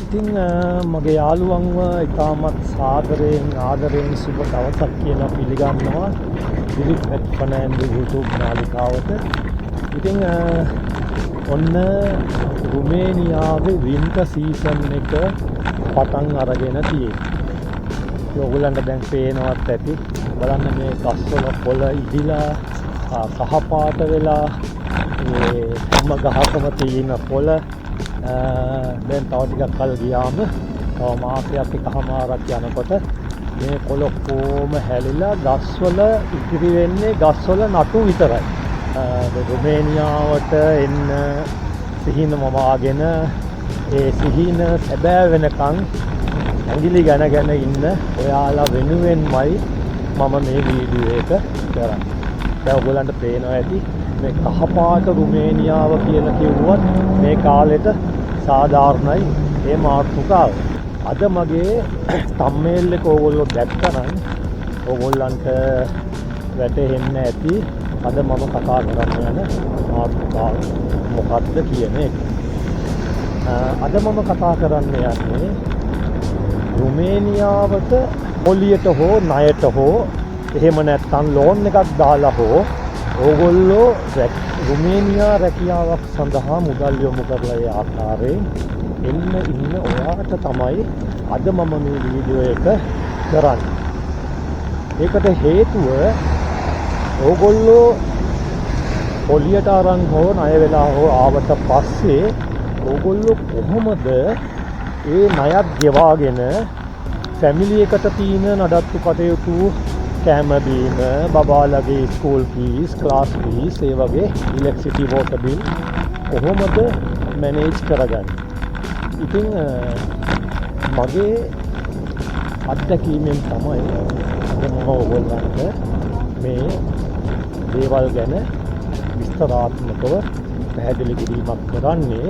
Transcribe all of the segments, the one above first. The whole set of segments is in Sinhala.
ඉතින් මගේ යාළුවන්ව ඉතාමත් සාදරයෙන් ආදරයෙන් සුබ දවසක් කියලා පිළිගන්නවා දිලිප් ඇට් ෆර්නෑන්ඩෝ YouTube නාලිකාවට. ඉතින් ඔන්න රුමේනියාවේ වින්ටර් සීසන් එක පටන් අරගෙන තියෙන්නේ. ඔයගොල්ලන්ට දැන් පේනවත් ඇති. බලන්න මේ ගස්වල කොළ ඉදිලා කහ පාට වෙලා, ඒ හැම ගහකම තියෙන කොළ දැන් තව ටිකක් කල් ගියාම, තව මාසයක් එකහමාරක් යනකොට මේ කොළ ඔක්කොම හැලිලා ගස්වල ඉතිරි වෙන්නේ ගස්වල නටු විතරයි. රුමේනියාවට එන්න සිහින මවාගෙන ඒ සිහින සැබෑ වෙනකන් ඇඟිලි ගැන ගැන ඉන්න ඔයාලා වෙනුවෙන්මයි මම මේ වීඩියෝ එක කරන්නේ. දැන් ඔයගොල්ලන්ට පේනවා ඇති මේ කහපාට රුමේනියාව කියලා කිව්වත් මේ කාලෙට සාධාරණයි ඒ මාතෘකාව. අද මගේ තම්නේල් එක ඕගොල්ලෝ දැක්කනම් ඕගොල්ලන්ට වැටහෙන්න ඇති අද මම කතා කරන්න යන මාතෘකාව මොකක්ද කියන එක. අද මම කතා කරන්න යන්නේ රුමේනියාවට පොලියට හෝ ණයට හෝ එහෙම නැත්නම් ලෝන් එකක් දාලා හෝ ඕගොල්ලෝ රුමේනියා රැකියාවක් සඳහා මුදල් යොමු කරලා ඒ ආකාරයෙන් එන්න ඉන්න ඔයාට තමයි අද මම මේ වීඩියෝ එක කරන්නේ. ඒකට හේතුව ඕගොල්ලෝ පොලියට අරන් හෝ ණය වෙලා හෝ ආවට පස්සේ ඕගොල්ලෝ කොහොමද ඒ ණයත් ගෙවාගෙන ෆැමිලි එකට තියෙන නඩත්තු කටයුතු, කෑම බීම, බබාලගේ ස්කූල් ෆීස්, ක්ලාස් ෆීස්, ඒ වගේ ඉලෙක්ට්‍රිසිටි වෝටර් බිල් කොහොමද මැනේජ් කරගන්නේ? ඉතින් මගේ අත්දැකීමෙන් තමයි අද මම ඔයගොල්ලන්ට මේ දේවල් ගැන විස්තරාත්මකව පැහැදිලි කිරීමක් කරන්නේ.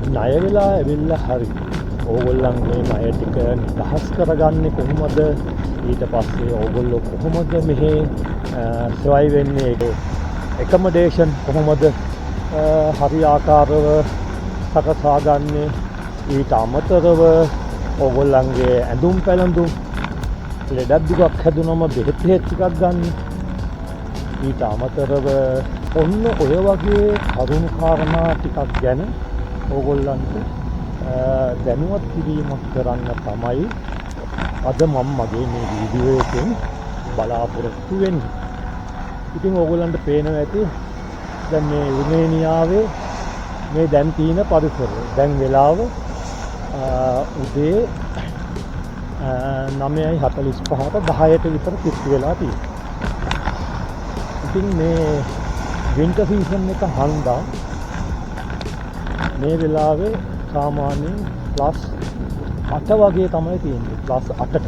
ණය වෙලා ඇවිල්ලා හරි ඕගොල්ලන්ගේ ණය ටික නිදහස් කරගන්නේ කොහොමද, ඊට පස්සේ ඕගොල්ලෝ කොහොමද මෙහෙ සර්වයිව් වෙන්නේ, ඇකොමඩේෂන් කොහොමද හරි ආකාරව සකසා ගන්නේ, ඊට අමතරව ඕගොල්ලන්ගේ ඇඳුම් පැළඳුම්, ලෙඩක් දුකක් හැදුනම බෙහෙත් හේත් ටිකක් ගන්න, ඊට අමතරව ඔන්න ඔය වගේ කරුණු කාරණා ටිකක් ගැන ඕගොල්ලන්ට දැනුවත් කිරීමක් කරන්න තමයි අද මම මගේ මේ වීඩියෝ එකෙන් බලාපොරොත්තු වෙන්නේ. ඉතින් ඕගොල්ලන්ට පේනවා ඇති දැන් මේ රුමේනියාවේ මේ දැන් තියෙන පරිසරය. දැන් වෙලාව උදේ 9:45ට 10ට විතර කිට්ටු වෙලා තියෙනවා. ඉතින් මේ වින්ටර් සීසන් එක හන්දා මේ වෙලාවේ සාමාන්‍යයෙන් ප්ලස් 8 වගේ තමයි තියෙන්නේ. ප්ලස් 8ට.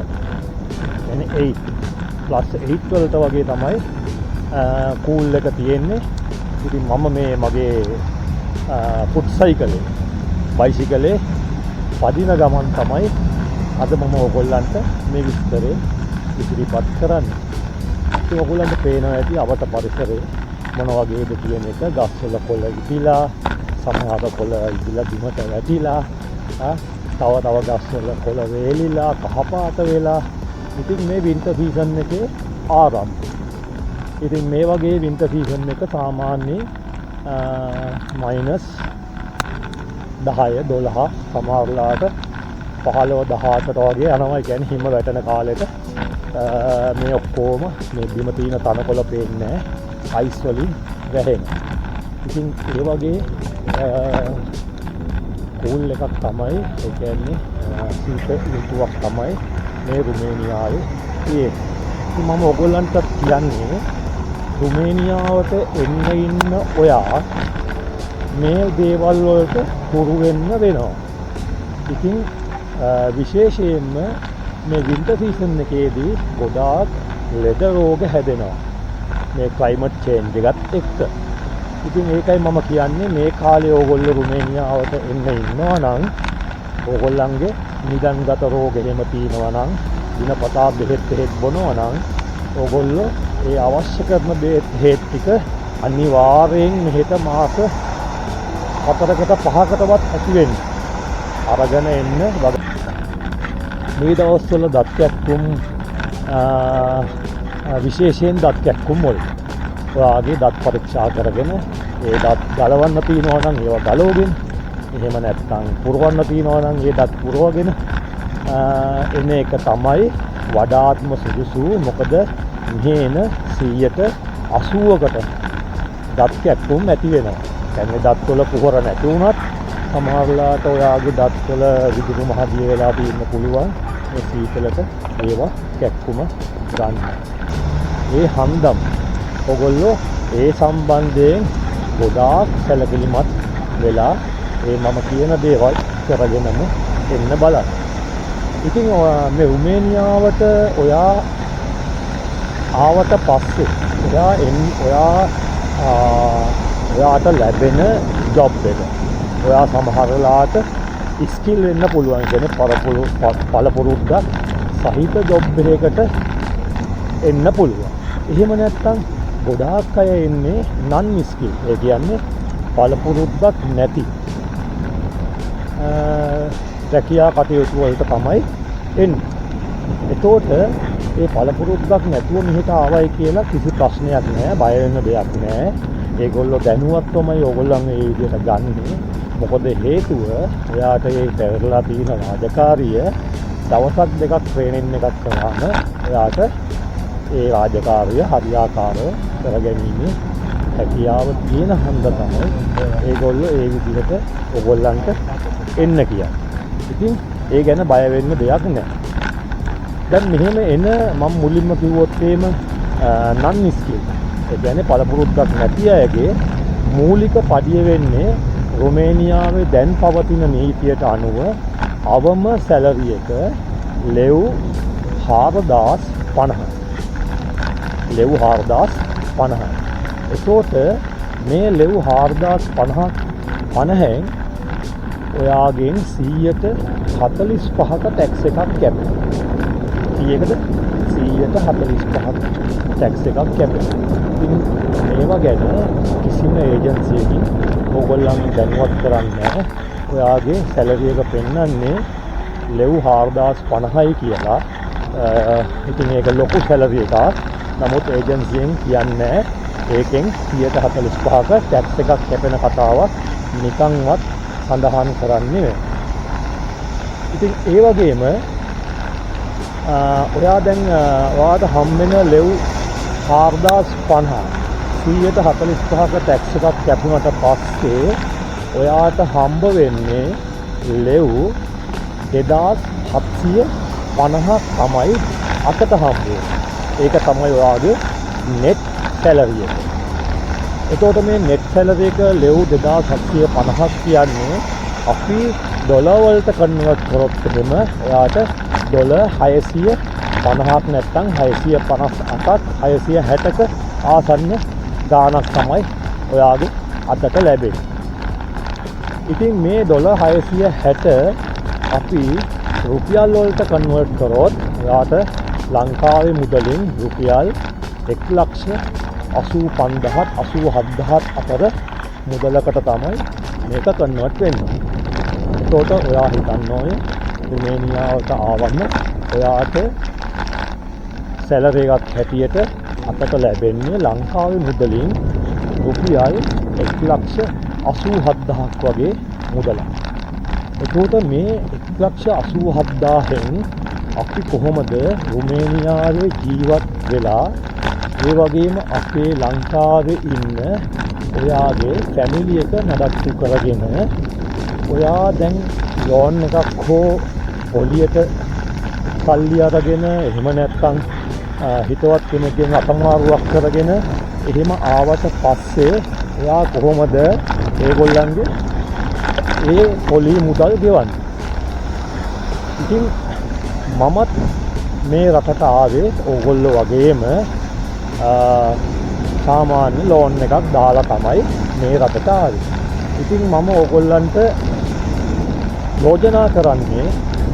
يعني 8. ප්ලස් 8 වලට වගේ තමයි කූල් එක තියෙන්නේ. ඉතින් මම මේ මගේ ෆුට් සයිකලේ, බයිසිකලේ පදින ගමන් තමයි අද මම ඔයගොල්ලන්ට මේ විස්තරේ ඉදිරිපත් කරන්නේ. ඉතින් ඔයගොල්ලන්ට පේනවා ඇති අවට පරිසරේ මොන වගේද කියන එක. ගස්වල කොළ ඉදිලා, සමහර කොළ ඉදිලා බිමට වැටිලා, තව තව ගස්වල කොළ වේලිලා කහපාට වෙලා. ඉතින් මේ වින්ටර් සීසන් එකේ ආරම්භය. ඉතින් මේ වගේ වින්ටර් සීසන් එක සාමාන්‍යයෙන් මයිනස් 10, 12, සමහර වෙලාවට 15, 18ට වගේ යනවා. ඒ කියන්නේ හිම වැටෙන කාලෙට මේ ඔක්කොම මේ බිම තියෙන තනකොළ පේන්නේ නැහැ, අයිස් වලින් වැහෙනවා. ඉතින් ඒ වගේ කූල් එකක් තමයි, ඒ කියන්නේ සීත ඍතුවක් තමයි මේ රුමේනියාවේ තියෙන්නේ. ඉතින් මම ඔයගොල්ලන්ටත් කියන්නේ රුමේනියාවට එන්න ඉන්න ඔයා මේ දේවල් වලට හුරු වෙන්න වෙනවා. ඉතින් විශේෂයෙන්ම මේ වින්ටර් සීසන් එකේදී ගොඩාක් ලෙඩ රෝග හැදෙනවා මේ ක්ලයිමට් චේන්ජ් එකත් එක්ක. ඉතින් ඒකයි මම කියන්නේ මේ කාලේ ඕගොල්ලෝ රුමේනියාවට එන්න ඉන්නවා නම් ඕගොල්ලන්ගේ නිදන්ගත රෝග එහෙම තියෙනවා නම්, දිනපතා බෙහෙත් බෙහෙත් බොනවා නම් ඕගොල්ලෝ ඒ අවශ්‍ය කරන බෙහෙත් හේත් ටික අනිවාර්යෙන් මෙහෙට මාස 4කට 5කටවත් ඇති වෙන්න. අරගෙන එන්න. මේ දවස්වල දත් කැක්කුම්, විශේෂයෙන් දත් කැක්කුම් වලට ඔයාගේ දත් පරීක්ෂා කරගෙන ඒ දත් ගලවන්න තියෙනවා නම් ඒවා ගලවගෙන, එහෙම නැත්නම් පුරවන්න තියෙනවා නම් ඒ දත් පුරවගෙන එන එක තමයි වඩාත්ම සුදුසු. මොකද මෙහෙ එන 80%කට දත් කැක්කුම් ඇති වෙනවා. කියන්නේ දත්වල පුහර නැති වුණත් සමහර වෙලාවට ඔයාගේ දත්වල විදුරු මහදිය වෙලා තියෙන්න පුළුවන්. මේ සීතලට ඒවා කැක්කුම ගන්න. ඒ හන්දම් ඔගොල්ලෝ ඒ සම්බන්ධයෙන් ගොඩාක් සැලකිලිමත් වෙලා ඒ මම කියන දේවල් කරගෙනම එන්න බලන්න. ඉතින් මේ රුමේනියාවට ඔයා ආවට පස්සේ ඔයාට ලැබෙන ජොබ් එක ඔයා සමහර වෙලාවට ස්කිල් වෙන්න පුළුවන්. කියන්නේ පළපුරුද්දක් සහිත ජොබ් එකකට එන්න පුළුවන්. එහෙම නැත්නම් ගොඩාක් අය එන්නේ නන් ස්කිල්. ඒ කියන්නේ පළපුරුද්දක් නැති රැකියා කටයුතු වලට තමයි එන්නේ. එතකොට ඒ පළපුරුද්දක් නැතුව මෙහෙට ආවයි කියලා කිසි ප්‍රශ්නයක් නෑ, බය වෙන්න දෙයක් නෑ. ඒගොල්ලෝ දැනුවත්වමයි ඕගොල්ලන් ඒ විදිහට ගන්නෙ. මොකද හේතුව ඔයාට ඒ පැවරලා තියෙන රාජකාරිය දවසක් දෙකක් ට්‍රේනින් එකක් කරාම ඔයාට ඒ රාජකාරිය හරියාකාරව කරගැනීමේ හැකියාව තියෙන හන්ද තමයි ඒගොල්ලෝ ඒ විදිහට ඔයගොල්ලන්ට එන්න කියන්නේ. ඉතින් ඒ ගැන බය වෙන්න දෙයක් නෑ. දැන් මෙහෙම එන මම මුලින්ම කිව්වොත් එහෙම නන් ස්කිල්, ඒ කියන්නේ පළපුරුද්දක් නැති අයගේ මූලික පඩිය වෙන්නේ රුමේනියාවේ දැන් පවතින නීතියට අනුව අවම සැලරි එක ලෙව් 4050. ලෙව් 4050. එතකොට මේ ලෙව් 4050 ඔයාගෙන් 145ක ටැක්ස් එකක් කැපෙනවා. කීයකද? 145ක ටැක්ස් එකක් කැපෙනවා. ඉතින් මේවා ගැන කිසිම ඒජන්සියකින් ඕගොල්ලන් දැනුවත් කරන්නේ නැහැ. ඔයාගේ සැලරි එක පෙන්වන්නේ ලෙව් 4050යි කියලා. ඉතින් ඒක ලොකු සැලරි එකක්. නමුත් ඒජන්සියෙන් කියන්නේ ඒකෙන් 145ක ටැක්ස් එකක් කැපෙන කතාවක් නිකන්වත් සඳහන් කරන්නේ නෑ. ඉතින් ඒ වගේම ඔයා දැන් ඔයාට හම්බෙන ලෙව් 4050 145ක ටැක්ස් එකක් කැපුණට පස්සේ ඔයාට හම්බ වෙන්නේ ලෙව් 2750 තමයි අතට හම්බ වෙන්නේ. ඒක තමයි ඔයාගේ නෙට් සැලරි එක. එතකොට මේ නෙට් සැලරි එක ලෙව් 2750ක් කියන්නේ අපි ඩොලර් වලට කන්වර්ට් කරොත් එහෙම ඔයාට ඩොලර් 650ක් නැත්නම් 658ක් 660ක ආසන්න ගාණක් තමයි ඔයාගේ අතට ලැබෙන්නේ. ඉතින් මේ ඩොලර් 660 අපි රුපියල් වලට කන්වර්ට් කරොත් ඔයාට ලංකාවේ මුදලින් රුපියල් එක් ලක්ෂ අසූ පන්දහත් අසූ හත්දහත් අතර මුදලකට තමයි මේක කන්වර්ට් වෙන්නේ. එතකොට ඔයා හිතන්න ඕනේ රුමේනියාවට ආවම ඔයාට සැලරි එකක් හැටියට අතට ලැබෙන්නේ ලංකාවේ මුදලින් රුපියල් එක් ලක්ෂ අසූ හත්දහක් වගේ මුදලක්. එතකොට මේ එක් ලක්ෂ අසූ හත්දාහෙන් අපි කොහොමද රුමේනියාවේ ජීවත් වෙලා ඒ වගේම අපේ ලංකාවේ ඉන්න ඔයාගේ ෆැමිලි එක නඩත්තු කරගෙන ඔයා දැන් ලෝන් එකක් හෝ පොලියට සල්ලි අරගෙන එහෙම නැත්නම් හිතවත් කෙනෙක්ගෙන් අතමාරුවක් කරගෙන එහෙම ආවට පස්සේ ඔයා කොහොමද ඒගොල්ලන්ගේ ඒ පොලි මුදල් ගෙවන්නේ? ඉතින් මමත් මේ රටට ආවේ ඕගොල්ලෝ වගේම සාමාන්‍ය ලෝන් එකක් දාලා තමයි මේ රටට ආවේ. ඉතින් මම ඕගොල්ලන්ට යෝජනා කරන්නේ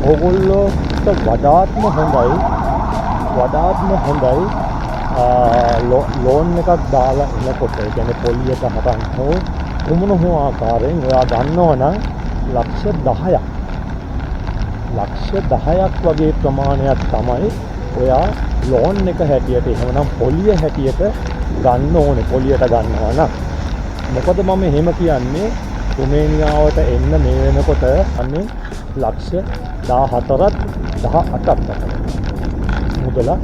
ඕගොල්ලෝට වඩාත්ම හොඳයි ලෝන් එකක් දාලා එනකොට, ඒ කියන්නේ පොලියට හරන් හෝ කුමන හෝ ආකාරයෙන් ඔයා ගන්නවා නම් ලක්ෂ 10ක් ලක්ෂ 10ක් වගේ ප්‍රමාණයක් තමයි ඔයා ලෝන් එක හැටියට එහෙමනම් පොලිය හැටියට ගන්න ඕනේ, පොලියට ගන්නවා නම්. මොකද මම එහෙම කියන්නේ රුමේනියාවට එන්න මේ වෙනකොට අන්නේ ලක්ෂ 14ත් 18ත් අතර මුදලක්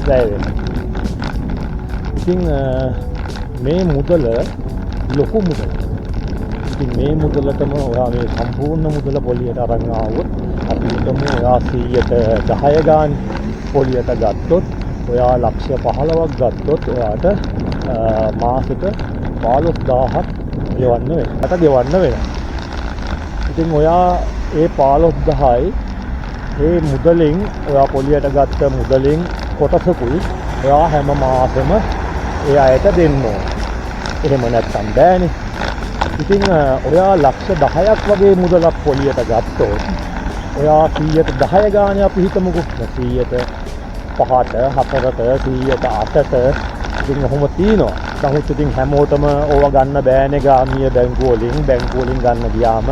වැය වෙනවා. ඉතින් මේ මුදල ලොකු මුදලක්. ඉතින් මේ මුදලටම ඔයා මේ සම්පූර්ණ මුදල පොලියට අරන් ආවොත් අපි හිතමු ඔයා 110 ගානේ පොලියට ගත්තොත් ඔයා ලක්ෂ 15ක් ගත්තොත් ඔයාට මාසෙට 15,000ක් ගෙවන්න වෙනවා. අත ගෙවන්න වෙනවා. ඉතින් ඔයා ඒ 15,000යි ඒ මුදලින් ඔයා පොලියට ගත්ත මුදලින් කොටසකුයි ඔයා හැම මාසෙම ඒ අයට දෙන්න ඕන. එහෙම නැත්තම් බෑනේ. ඉතින් ඔයා ලක්ෂ 10ක් වගේ මුදලක් පොලියට ගත්තොත් ඔයා 110 ගානේ අපි හිතමුකෝ. 100ට 5ට 4ට 100ට 8ට ඉතින් ඔහොම තියෙනවා. නමුත් ඉතින් හැමෝටම ඕවා ගන්න බෑනේ ග්‍රාමීය බැංකු වලින්. බැංකු වලින් ගන්න ගියාම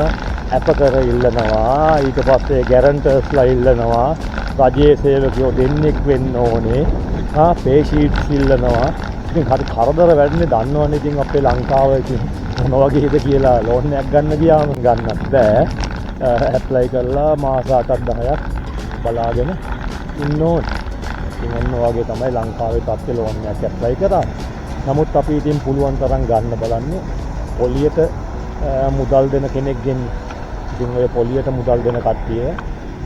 ඇප කර ඉල්ලනවා. ඊට පස්සේ ගැරන්ටර්ස්ලා ඉල්ලනවා. රජයේ සේවකයෝ දෙන්නෙක් වෙන්න ඕනේ. පේ ෂීට්ස් ඉල්ලනවා. ඉතින් හරි කරදර වැඩනේ, දන්නවනේ ඉතින් අපේ ලංකාව ඉතින් මොන වගේද කියලා. ලෝන් එකක් ගන්න ගියාම ගන්නත් බෑ. ඇප්ලයි කරලා මාස 8ක් 10ක් බලාගෙන ඉන්න ඕනේ. ඉතින් ඔන්න ඔය වගේ තමයි ලංකාවේ තත්ත්වය ලෝන් එකක් ඇප්ලයි කරා. නමුත් අපි ඉතින් පුළුවන් තරම් ගන්න බලන්නේ පොලියට මුදල් දෙන කෙනෙක්ගෙන්. ඉතින් ඔය පොලියට මුදල් දෙන කට්ටිය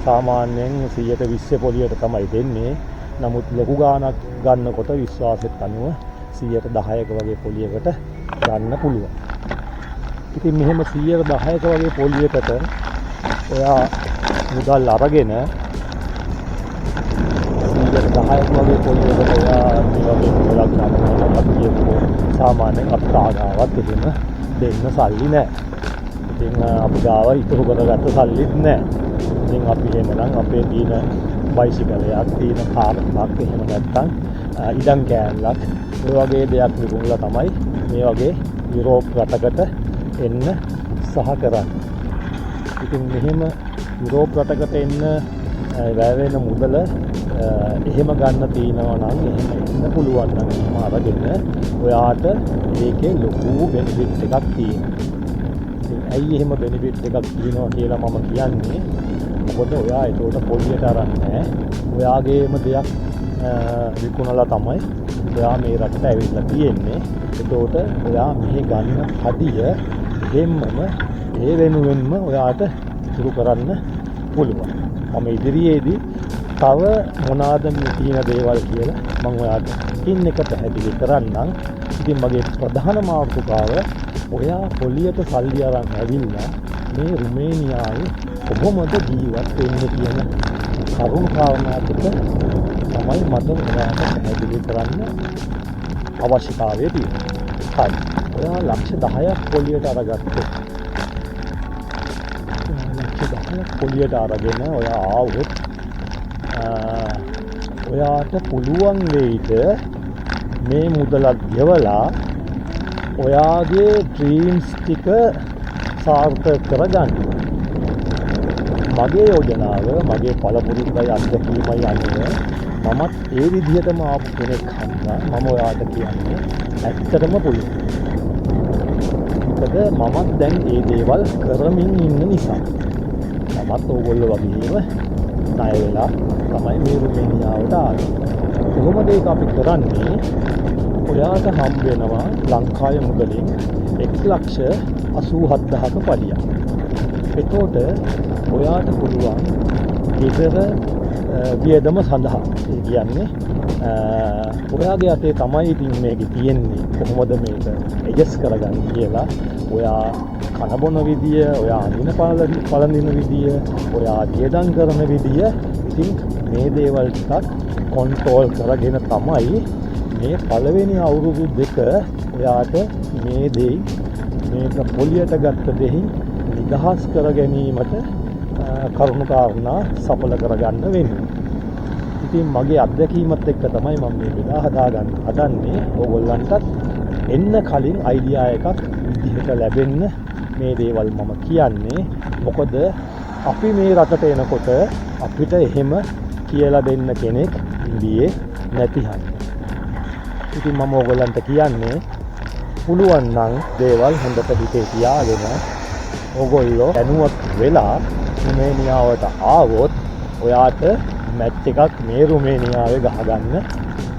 සාමාන්‍යයෙන් 120 පොලියට තමයි දෙන්නේ. නමුත් ලොකු ගාණක් ගන්නකොට විශ්වාසෙත් අනුව 110ක වගේ පොලියකට ගන්න පුළුවන්. ඉතින් මෙහෙම 110ක වගේ පොලියකට ඔයා මුදල් අරගෙන 110ක වගේ පොලියකට ඔයා මේ වගේ මුදලක් ගන්නවා නම් අපි කියමුකෝ සාමාන්‍යයෙන් අපි කාගාවත් එහෙම දෙන්න සල්ලි නෑ. ඉතින් අපි ගාව ඉතුරු කරගත්ත සල්ලිත් නෑ. ඉතින් අපි එහෙමනම් අපේ තියෙන බයිසිකලයක්, තියෙන කාර් එකක්, එහෙම නැත්නම් ඉඩම් කෑල්ලක් ඔය වගේ දෙයක් විකුණලා තමයි මේ වගේ යුරෝප් රටකට එන්න උත්සාහ කරන්නේ. ඉතින් මෙහෙම යුරෝප් රටකට එන්න වැය වෙන මුදල එහෙම ගන්න තියෙනවා නම්, එහෙම එන්න පුළුවන් නම් එහෙම අරගෙන ඔයාට ඒකේ ලොකු බෙනිෆිට් එකක් තියෙනවා. ඉතින් ඇයි එහෙම බෙනිෆිට් එකක් තියෙනවා කියලා මම කියන්නේ? මොකද ඔයා ඒකට පොලියට අරන් නෑ. ඔයාගේම දෙයක් විකුණලා තමයි ඔයා මේ රටට ඇවිල්ලා තියෙන්නේ. එතකොට ඔයා මෙහි ගන්න හදිය එහෙම්මම ඒ වෙනුවෙන්ම ඔයාට ඉතුරු කරන්න පුළුවන්. මම ඉදිරියේදී තව මොනවාද මේ තියෙන දේවල් කියලා මම ඔයාට එකින් එක පැහැදිලි කරන්නම්. ඉතින් මගේ ප්‍රධාන මාතෘකාව ඔයා පොලියට සල්ලි අරන් ඇවිල්ලා මේ රුමේනියාවේ කොහොමද ජීවත් වෙන්නේ කියන කරුණු කාරණා ටික තමයි මට ඔයාට පැහැදිලි කරන්න අවශ්‍යතාවය තියෙන්නේ. හරි. ඔයා ලක්ෂ 10ක් පොලියට අරගත්තොත්, ඔයා ලක්ෂ 10ක් පොලියට අරගෙන ඔයා ආවොත් ඔයාට පුළුවන් වෙයිද මේ මුදලත් ගෙවලා ඔයාගේ ඩ්‍රීම්ස් ටික සාර්ථක කරගන්න? මගේ යෝජනාව, මගේ පළපුරුද්දයි අත්දැකීමයි අනුව මමත් ඒ විදිහටම ආපු කෙනෙක් හන්දා මම ඔයාට කියන්නේ ඇත්තටම පුළුවන්. මොකද මමත් දැන් ඒ දේවල් කරමින් ඉන්න නිසා. මමත් ඕගොල්ලෝ වගේම ණය වෙලා තමයි මේ රුමේනියාවට ආවේ. කොහොමද ඒක අපි කරන්නේ? ඔයාට හම්බ වෙනවා ලංකාවේ මුදලින් 1,87,000ක පඩියක්. එතකොට ඔයාට පුළුවන් ගෙදර වියදම සඳහා, ඒ කියන්නේ ඔයාගේ අතේ තමයි ඉතින් මේකේ තියෙන්නේ කොහොමද මේක ඇඩ්ජස්ට් කරගන්නේ කියලා. ඔයා කන බොන විදිය, ඔයා අඳින පළඳින විදිය, ඔයා වියදම් කරන විදිය, ඉතින් මේ දේවල් ටිකක් කොන්ට්‍රෝල් කරගෙන තමයි මේ පළවෙනි අවුරුදු දෙක ඔයාට මේ දෙයි මේක පොලියට ගත්ත දෙයින් නිදහස් කර ගැනීමට කරුණු කාරණා සඵල කරගන්න වෙන්නේ. ඉතින් මගේ අත්දැකීමත් එක්ක තමයි මම මේ බෙදා හදා ගන්න හදන්නේ. ඕගොල්ලන්ටත් එන්න කලින් අයිඩියා එකක් විදිහට ලැබෙන්න මේ දේවල් මම කියන්නේ. මොකද අපි මේ රටට එනකොට අපිට එහෙම කියලා දෙන්න කෙනෙක් ඉන්දියේ නැති හන්ද. ඉතින් මම ඕගොල්ලන්ට කියන්නේ පුළුවන් නම් දේවල් හොඳට හිතේ තියාගෙන ඕගොල්ලෝ දැනුවත් වෙලා රුමේනියාවට ආවොත් ඔයාට මැච් එකක් මේ රුමේනියාවේ ගහගන්න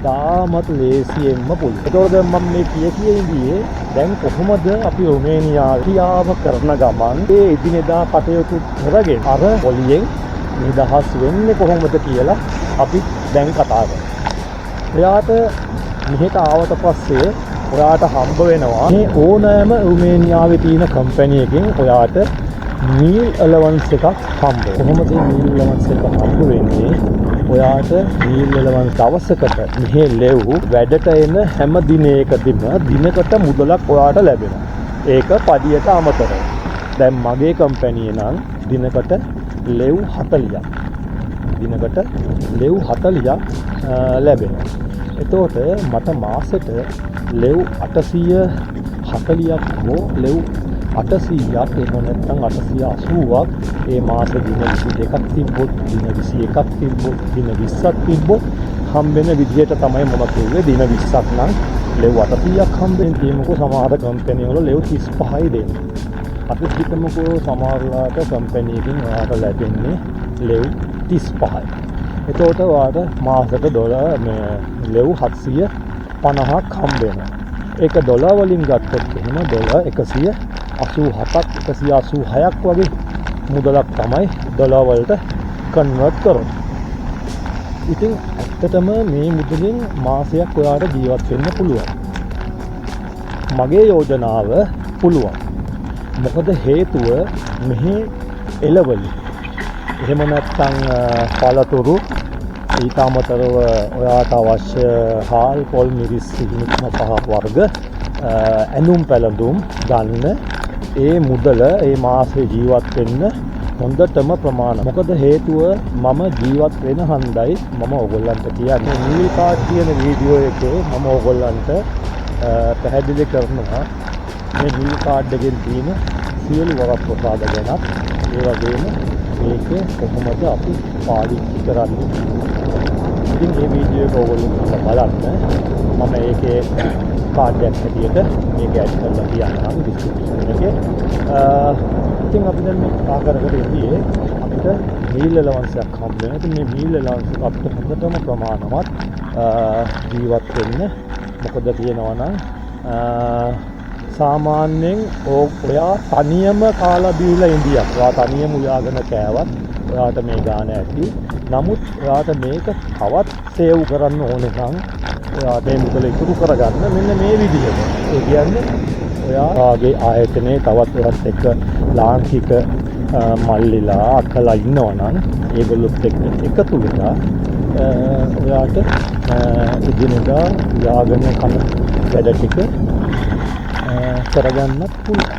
ඉතාමත් ලේසියෙන්ම පුළුවන්. ඒතකොට දැන් මම මේ කිය කිය ඉඳියේ දැන් කොහොමද අපි රුමේනියාවේ ක්‍රියාව කරන ගමන් ඒ එදිනෙදා කටයුතු කරගෙන අර පොලියෙන් නිදහස් වෙන්නේ කොහොමද කියලා අපි දැන් කතා කරමු. ඔයාට මෙහෙට ආවට පස්සේ ඔයාට හම්බ වෙනවා මේ ඕනෑම රුමේනියාවේ තියෙන කම්පැනි එකකින් ඔයාට මීල් ඇලවන්ස් එකක් හම්බ වෙනවා. කොහොමද මේ මීල් ඇලවන්ස් එක හම්බ වෙන්නේ? ඔයාට මීල් ඇලවන්ස් දවසකට මෙහෙ ලෙව් වැඩට එන හැම දිනයකදීම දිනකට මුදලක් ඔයාට ලැබෙනවා. ඒක පඩියට අමතරව. දැන් මගේ කම්පැනි නම් දිනකට ලෙව් 40ක්. දිනකට ලෙව් 40ක් ලැබෙනවා. එතකොට මට මාසෙට ලෙව් 840ක් හෝ ලෙව් 800ක් එහෙම නැත්නම් 880ක් ඒ මාසෙ දින 22ක් තිබ්බොත්, දින 21ක් තිබ්බොත්, දින 20ක් තිබ්බොත් හම්බෙන විදිහට තමයි මම කිව්වේ. දින 20ක් නම් ලෙව් 800ක් හම්බෙන කියමුකෝ. සමහර කම්පැනි වල ලෙව් 35යි දෙන්නේ. අපි හිතමුකෝ සමහරලාට කම්පැනි එකකින් ඔයාට ලැබෙන්නේ ලෙව් 35යි. එතකොට ඔයාට මාසෙට ඩොලර් මේ ලෙව් 750ක් හම්බ වෙනවා. ඒක ඩොලර් වලින් ගත්තොත් එහෙම ඩොලර් 187ක් 186ක් වගේ මුදලක් තමයි ඩොලර් වලට කන්වර්ට් කරොත්. ඉතින් ඇත්තටම මේ මුදලින් මාසයක් ඔයාට ජීවත් වෙන්න පුළුවන්. මගේ යෝජනාව පුළුවන්. මොකද හේතුව මෙහි එළවලු එහෙම නැත්නම් පළතුරු, ඊට අමතරව ඔයාට අවශ්‍ය හාල් පොල් මිරිස් සිහිනුක්ම පහ වර්ග, ඇඳුම් පැළඳුම් ගන්න ඒ මුදල ඒ මාසේ ජීවත් වෙන්න හොඳටම ප්‍රමාණ. මොකද හේතුව මම ජීවත් වෙන හන්දයි මම ඔයගොල්ලන්ට කියන්නේ. මීල් කාඩ් කියන වීඩියෝ එකේ මම ඔයගොල්ලන්ට පැහැදිලි කරනවා මේ මීල් කාඩ් එකෙන් තියෙන සියලු වරප්‍රසාද ගැනත්, ඒ වගේම මේක කොහොමද අපි පාවිච්චි කරන්නේ. ඉතින් මේ වීඩියෝ එක ඔයගොල්ලෝ බලන්න. මම ඒකේ කාඩ් එකක් හැටියට මේක ඇඩ් කරලා තියන්නම් ඩිස්ක්‍රිප්ෂන් එකේ. ඉතින් අපි දැන් මේ කතා කර කර ඉඳියේ අපිට මීල් ඇලවන්ස් එකක් හම්බ වෙනවා. ඉතින් මේ මීල් ඇලවන්ස් එක අපිට හොඳටම ප්‍රමාණවත් ජීවත් වෙන්න. මොකද කියනවා නම් සාමාන්‍යයෙන් ඔයා තනියම කාලා බීලා ඉඳියක්, ඔයා තනියම උයාගෙන කෑවත් ඔයාට මේ ගාන ඇති. නමුත් ඔයාට මේක තවත් සේව් කරන්න ඕනේ නම් ඔයාට මේ මුදල ඉතුරු කරගන්න මෙන්න මේ විදිහට. ඒ කියන්නේ ඔයාගේ ආයතනයේ තවත් ඔයත් එක්ක ලාංකික මල්ලිලා අක්කලා ඉන්නවා නම් ඒගොල්ලොත් එක්ක එකතු වෙලා ඔයාට එදිනෙදා උයාගෙන කන වැඩ ටික කරගන්නත් පුළුවන්.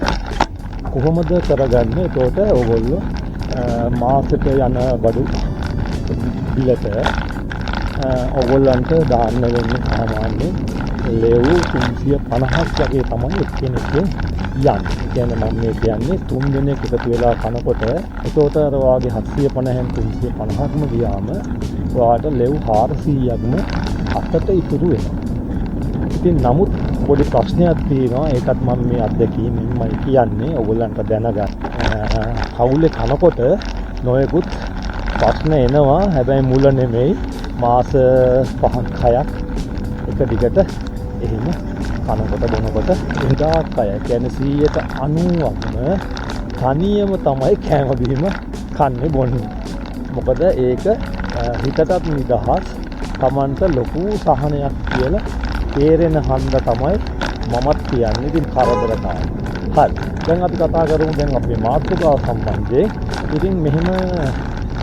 කොහොමද කරගන්නේ? එතකොට ඔයගොල්ලෝ මාසෙට යන බඩු බිලට ඔයගොල්ලන්ට දාන්න වෙන්නේ සාමාන්‍යයෙන් ලෙව් 350ක් වගේ තමයි එක්කෙනෙක්ගෙන් යන්නේ. ඒ කියන්නේ මම මේ කියන්නේ තුන් දෙනෙක් එකතු වෙලා කනකොට එතකොට අර වාගේ 750න් 350ක්ම ගියාම ඔයාට ලෙව් 400ක්ම අතට ඉතුරු වෙනවා. ඉතින් නමුත් පොඩි ප්‍රශ්නයක් තියෙනවා. ඒකත් මම මේ අත්දැකීමෙන්මයි කියන්නේ ඔයගොල්ලන්ට දැනගන්න. පවුලේ කනකොට නොයෙකුත් ප්‍රශ්න එනවා. හැබැයි මුල නෙමෙයි, මාස 5ක් 6ක් එක දිගට එහෙම කනකොට බොනකොට හුඟක් අය, කියන්නේ 90%ක්ම තනියම තමයි කෑම බීම කන්නේ බොන්නේ. මොකද ඒක හිතටත් නිදහස්, Tamanට ලොකු සහනයක් කියලා තේරෙන හන්ද තමයි මමත් කියන්නේ. ඉතින් කරදරකාරී. හරි. දැන් අපි කතා කරමු දැන් අපේ මාතෘකාව සම්බන්ධයෙන්. ඉතින් මෙහෙම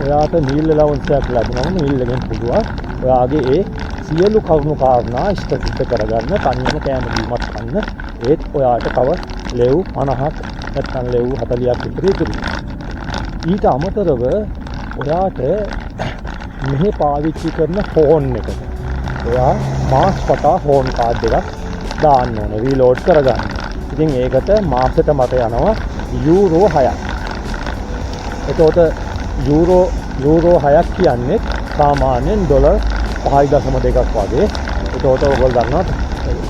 ඔයාට මීල් ඇලවන්ස් එකක් ලැබුණම මීල් එකෙන් පුළුවන් ඔයාගේ ඒ සියලු කරුණු කාරණා ඉෂ්ට සිද්ධ කරගන්න, තනියම කෑම බීමත් කන්න. ඒත් ඔයාට තව ලෙව් 50ක් නැත්නම් ලෙව් 40ක් විතර ඉතුරු. ඊට අමතරව ඔයාට මෙහි පාවිච්චි කරන ෆෝන් එකට ඔයා මාස් පටා ෆෝන් කාඩ් එකක් දාන්න ඕනේ, රීලෝඩ් කරගන්න. ඉතින් ඒකට මාසෙට මට යනවා යූරෝ 6ක්. එතකොට යූරෝ යූරෝ 6ක් කියන්නේ සාමාන්‍යයෙන් ඩොලර් 5.2ක් වගේ. එතකොට ඔයගොල්ලෝ දන්නවා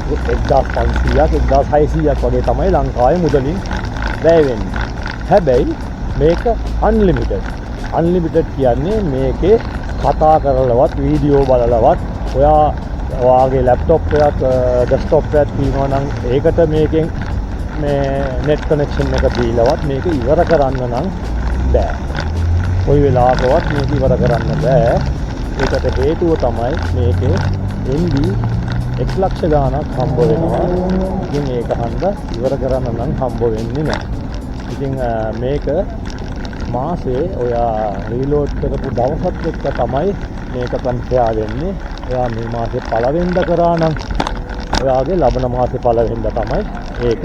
1500ක් 1600ක් වගේ තමයි ලංකාවේ මුදලින් වැය වෙන්නේ. හැබැයි මේක අන්ලිමිටඩ්. අන්ලිමිටඩ් කියන්නේ මේකේ කතා කරලවත් වීඩියෝ බලලවත් ඔයා ඔයාගේ ලැප්ටොප් එකක්, ඩෙස්ක්ටොප් එකක් තියෙනවා නම් ඒකට මේකෙන් මේ නෙට් කනෙක්ෂන් එක දීලවත් මේක ඉවර කරන්න නම් බෑ. කොයි වෙලාවකවත් මේක ඉවර කරන්න බෑ. ඒකට හේතුව තමයි මේකේ MB 1 ලක්ෂ ගාණක් හම්බ වෙනවා. ඉතින් ඒක හන්ද ඉවර කරන්න නම් හම්බ වෙන්නේ නෑ. ඉතින් මේක මාසේ ඔයා රීලෝඩ් කරපු දවසත් එක්ක තමයි මේක කම්පෙයාර් වෙන්නේ. ඔයා මේ මාසේ පළවෙනිදා කරා නම් ඔයාගේ ලබන මාසේ පළවෙනිදා තමයි ඒක.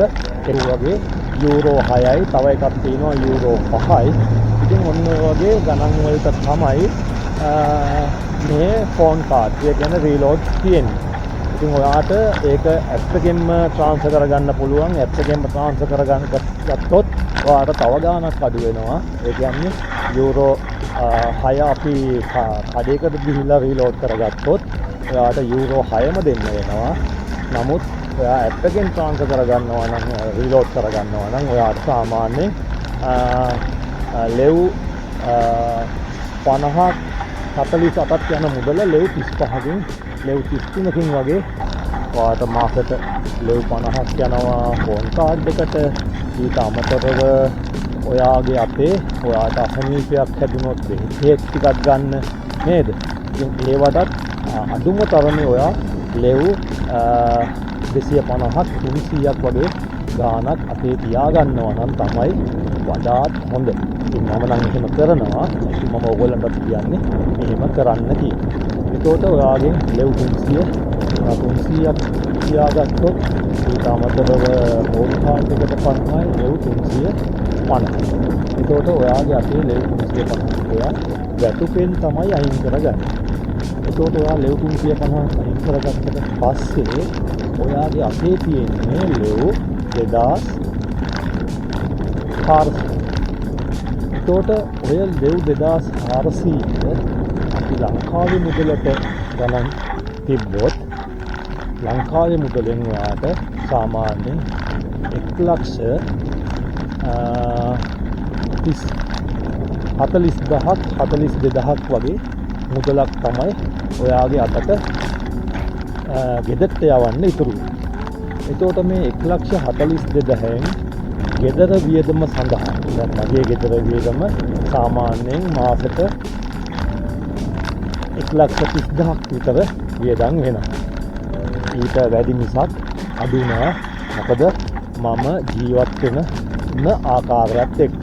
ඒ වගේ යූරෝ 6යි, තව එකක් තියෙනවා යූරෝ 5යි. ඉතින් ඔන්න ඔය වගේ ගණන් වලට තමයි මේ ෆෝන් කාඩ්, ඒ කියන්නේ රීලෝඩ් තියෙන්නේ. ඉතින් ඔයාට ඒක ඇප් එකෙන්ම ට්‍රාන්ස්ෆර් කරගන්න පුළුවන්. ඇප් එකෙන්ම ට්‍රාන්ස්ෆර් කරගන්න ගත්තොත් ඔයාට තව ගාණක් අඩු වෙනවා. ඒ කියන්නේ යූරෝ 6 අපි කඩේකට ගිහිල්ලා රීලෝඩ් කරගත්තොත් ඔයාට යූරෝ 6ම දෙන්න වෙනවා. නමුත් ඔයා ඇප් එකෙන් ට්‍රාන්ස්ෆර් කරගන්නවා නම්, රීලෝඩ් කරගන්නවා නම් ඔයාට සාමාන්‍යයෙන් ලෙව් 50ක් 48ක් යන මුදල ලෙව් 35කින්, ලෙව් 33කින් වගේ ඔයාට මාසෙට ලෙව් 50ක් යනවා ෆෝන් කාඩ් එකට. ඊට අමතරව ඔයාගේ අතේ ඔයාට අසනීපයක් හැදුනොත් බෙහෙත් ටිකක් ගන්න නේද? ඉතින් ඒවටත් අඩුම තරමේ ඔයා ලෙව් 250ක් 300ක් වගේ ගාණක් අතේ තියාගන්නවා නම් තමයි වඩාත් හොඳ. ඉතින් මම නම් එහෙම කරනවා. ඉතින් මම ඔයගොල්ලන්ටත් කියන්නේ එහෙම කරන්න කියලා. එතකොට ඔයාගෙන් ලෙව් 300 300ක් තියාගත්තොත් ඊට අමතරව ෆෝන් කාඩ් එකට 50යි, ලෙව් 350. එතකොට ඔයාගේ අතේ ලෙව් 350ක් ඔයා වැටුපෙන් තමයි අයින් කරගන්නේ. එතකොට ඔයා ලෙව් 350ක් අයින් කරගත්තට පස්සේ ඔයාගේ අතේ තියෙන්නේ ලෙව් 2400. එතකොට ඔය ලෙව් 2400 අපි ලංකාවේ මුදලට ගණන් තිබ්බොත් ලංකාවේ මුදලෙන් ඔයාට සාමාන්‍යයෙන් 1 ලක්ෂ 30 40,000ක් 42,000ක් වගේ මුදලක් තමයි ඔයාගේ අතට ගෙදරට යවන්න ඉතුරු වෙන්නේ. එතකොට මේ 1,42,000න් ගෙදර වියදම සඳහා, දැන් මගේ ගෙදර වියදම සාමාන්‍යයෙන් මාසෙට 1,30,000ක් විතර වියදම් වෙනවා. ඊට වැඩි මිසක් අඩු නෑ. මොකද මම ජීවත් වෙන ආකාරයත් එක්ක.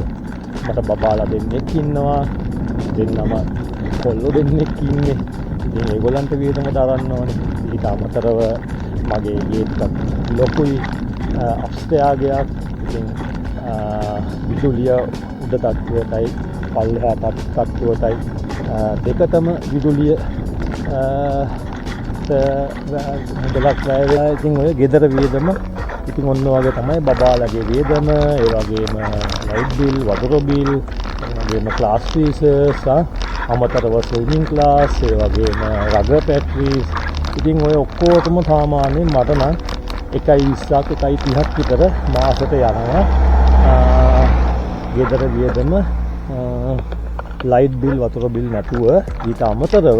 මට බබාලා දෙන්නෙක් ඉන්නවා. දෙන්නම කොල්ලෝ දෙන්නෙක් ඉන්නේ. ඉතින් ඒගොල්ලන්ට වියදම දරන්න ඕනේ. ඊට අමතරව මගේ ගේ ටිකක් ලොකුයි, අප්ස්ටෙයාර් ගෙයක්. ඉතින් විදුලිය උඩ තට්ටුවටයි පල්ලෙහා තට්ටුවටයි දෙකටම විදුලිය මුදලක් වැය වෙලා. ඉතින් ඔය ගෙදර වියදම, ඉතින් ඔන්න වගේ තමයි බබාලගේ වියදම, ඒ වගේම ලයිට් බිල්, වතුර බිල්, ඒ වගේම ක්ලාස් ෆීසස්, අමතරව ස්විමින් ක්ලාස්, ඒ වගේම රගර් ප්‍රැක්ටිස්. ඉතින් ඔය ඔක්කොටම සාමාන්‍යයෙන් මට නම් 1.20ක් 1.30ක් විතර මාසෙට යනවා ගෙදර වියදම, ලයිට් බිල්, වතුර බිල් නැතුව. ඊට අමතරව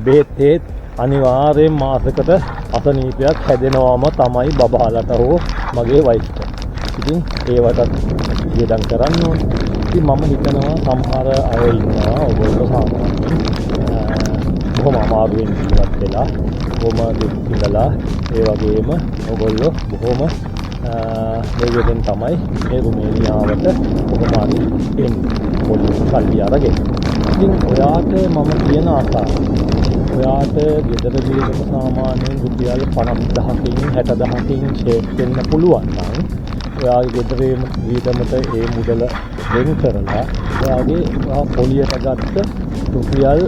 බෙහෙත් හේත් අනිවාර්යෙන් මාසෙකට අසනීපයක් හැදෙනවම තමයි බබාලට හෝ මගේ වයිෆ්ට. ඉතින් ඒවටත් වියදම් කරන්න ඕනේ. ඉතින් මම හිතනවා සමහර අය ඉන්නවා ඔයගොල්ලෝ සාමාන්‍යයෙන් බොහොම අමාරුවෙන් ජීවත් වෙලා, බොහොම දුක් විඳලා, ඒ වගේම ඔයගොල්ලෝ බොහොම මේ විදිහෙන් තමයි මේ රුමේනියාවට කොහොම හරි එන්නේ පොඩි සල්ලි අරගෙන. ඉතින් ඔයාට මම කියන ආකාරය ඔයාට ගෙදර වියදම සාමාන්‍යයෙන් රුපියල් 50,000කින් 60,000කින් ෂේප් වෙන්න පුළුවන් නම් ඔයාගේ ගෙදර වියදමට ඒ මුදල වෙන් කරලා ඔයාගේ ඔයා පොලියට ගත්ත රුපියල්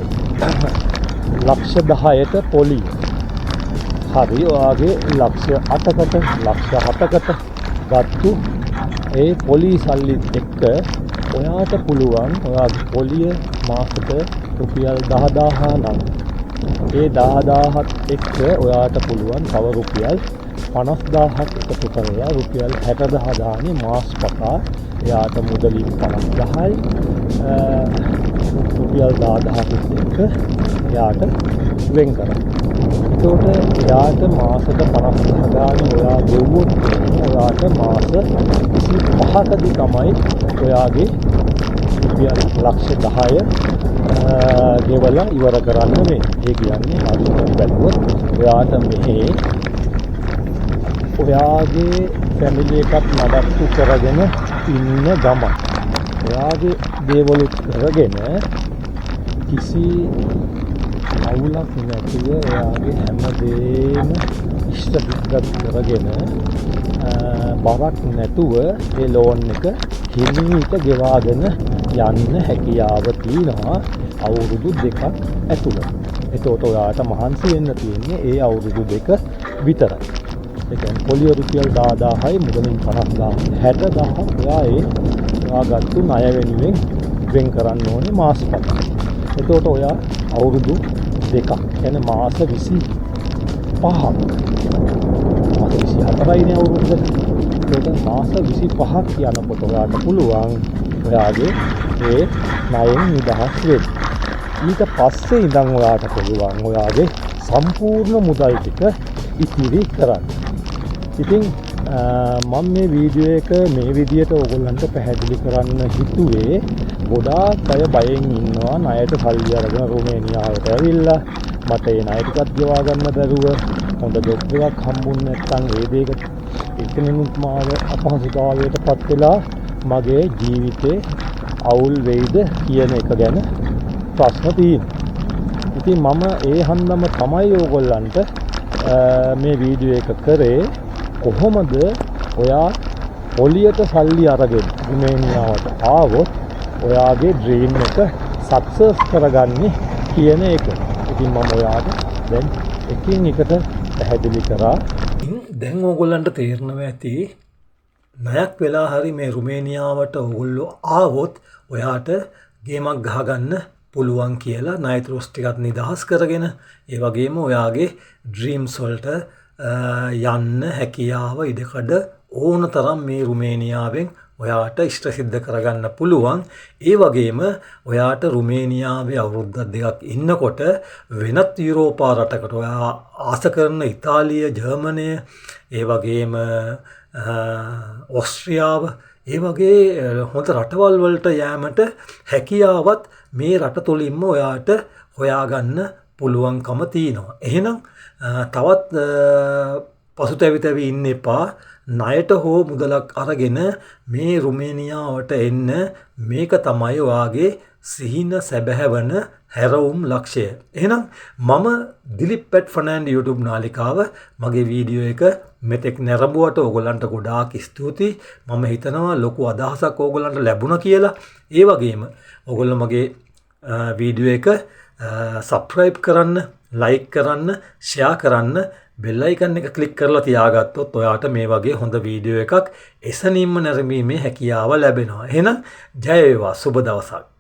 ලක්ෂ 10ට පොලිය හරි ඔයාගේ ලක්ෂ 8කට ලක්ෂ 7කට ගත්තු ඒ පොලි සල්ලිත් එක්ක ඔයාට පුළුවන් ඔයාගේ පොලිය මාසෙට රුපියල් 10,000 නම් ඒ 10,000ත් එක්ක ඔයාට පුළුවන් තව රුපියල් 50,000ක් එකතු කරලා රුපියල් 60,000 ගානේ මාස් පතා එයාට මුදලින් 50,000යි රුපියල් 10,000කුත් එක්ක එයාට වෙන් කරන්න. එතකොට එයාට මාසෙට 50,000 ගානේ ඔයා ගෙව්වොත් ඔයාට මාස 25කදී තමයි ඔයාගේ රුපියල් ලක්ෂ 10 ගෙවලා ඉවර කරන්න වෙන්නේ. ඒ කියන්නේ හරියට බැලුවොත් ඔයාට මෙහි ඔයාගේ ෆැමිලි එකත් නඩත්තු කරගෙන ඉන්න ගමන් ඔයාගේ දේවලුත් කරගෙන කිසි අවුලක් නැතුව ඔයාගේ හැමදේම ඉෂ්ට සිද්ධ කරගෙන බරක් නැතුව ඒ ලෝන් එක හිමීට ගෙවාගෙන යන්න හැකියාව තියෙනවා අවුරුදු 2ක් ඇතුළත. එතකොට ඔයාට මහන්සි වෙන්න තියෙන්නේ ඒ අවුරුදු 2 විතරයි. ඒ කියන්නේ පොලිය රුපියල් 10,000යි මුදලින් 50,000 60,000 ඔයා ඒ ඔයා ගත්තු ණය වෙනුවෙන් වෙන් කරන්න ඕනේ මාස පහක්. එතකොට ඔයා අවුරුදු 2ක් කියන්නේ මාස 25ක් මාස 24යිනේ අවුරුද්දට. එතකොට මාස 25ක් යනකොට ඔයාට පුළුවන් ඔයාගේ ඒ ණයෙන් නිදහස් වෙන්න. ඊට පස්සේ ඉඳන් ඔයාට පුළුවන් ඔයාගේ සම්පූර්ණ මුදල් ටික ඉතිරි කරන්න. ඉතින් මම මේ වීඩියෝ එක මේ විදියට ඕගොල්ලන්ට පැහැදිලි කරන්න හිතුවේ ගොඩාක් අය බයෙන් ඉන්නවා ණයට සල්ලි අරගෙන රුමේනියාවට ඇවිල්ලා මට ඒ ණය ටිකත් ගෙවා ගන්න බැරුව හොඳ ජොබ් එකක් හම්බුනේ නැත්නම් ඒ දෙයක එතනිනුත් මාව අපහසුතාවයට පත් වෙලා මගේ ජීවිතේ අවුල් වෙයිද කියන එක ගැන ප්‍රශ්න තියෙනවා. ඉතින් මම ඒ හන්දම තමයි ඕගොල්ලන්ට මේ වීඩියෝ එක කරේ. කොහොමද ඔයා පොලියට සල්ලි අරගෙන රුමේනියාවට ආවොත් ඔයාගේ ඩ්‍රීම් එක සක්සස් කරගන්නේ කියන එක. ඉතින් මම ඔයාට දැන් එකින් එකට පැහැදිලි කරා. දැන් ඕගොල්ලන්ට තේරෙනවා ඇති ණයක් වෙලා හරි මේ රුමේනියාවට ඕගොල්ලෝ ආවොත් ඔයාට ගේමක් ගහගන්න පුළුවන් කියලා ණය ත්‍රොස් ටිකත් නිදහස් කරගෙන ඒ වගේම ඔයාගේ ඩ්‍රීම්ස් වලට යන්න හැකියාව ඉඩකඩ ඕන තරම් මේ රුමේනියාවෙන් ඔයාට ඉෂ්ට සිද්ධ කරගන්න පුළුවන්. ඒ වගේම ඔයාට රුමේනියාවේ අවුරුද්දක් දෙකක් ඉන්නකොට වෙනත් යුරෝපා රටකට ඔයා ආස කරන ඉතාලිය, ජර්මනය, ඒ වගේම ඔස්ට්‍රියාව, ඒ වගේ හොඳ රටවල් වලට යෑමට හැකියාවත් මේ රට තුළින්ම ඔයාට හොයාගන්න පුළුවන්කම තියෙනවා. එහෙනම් තවත් පසුතැවි තැවි ඉන්න එපා. ණයට හෝ මුදලක් අරගෙන මේ රුමේනියාවට එන්න. මේක තමයි ඔයාගේ සිහින සැබෑවන හැරවුම් ලක්ෂය. එහෙනම් මම දිලිප් පැට් ෆර්නෑන්ඩෝ YouTube නාලිකාව මගේ වීඩියෝ එක මෙතෙක් නැරඹුවට ඕගොල්ලන්ට ගොඩාක් ස්තුතියි. මම හිතනවා ලොකු අදහසක් ඕගොල්ලන්ට ලැබුණා කියලා. ඒ වගේම ඕගොල්ලෝ මගේ වීඩියෝ එක සබ්ස්ක්‍රයිබ් කරන්න, ලයික් කරන්න, ෂෙයා කරන්න, බෙල් අයිකන් එක ක්ලික් කරලා තියාගත්තොත් ඔයාට මේ වගේ හොඳ වීඩියෝ එකක් එසැනින්ම නැරඹීමේ හැකියාව ලැබෙනවා. එහෙනම් ජය වේවා, සුබ දවසක්.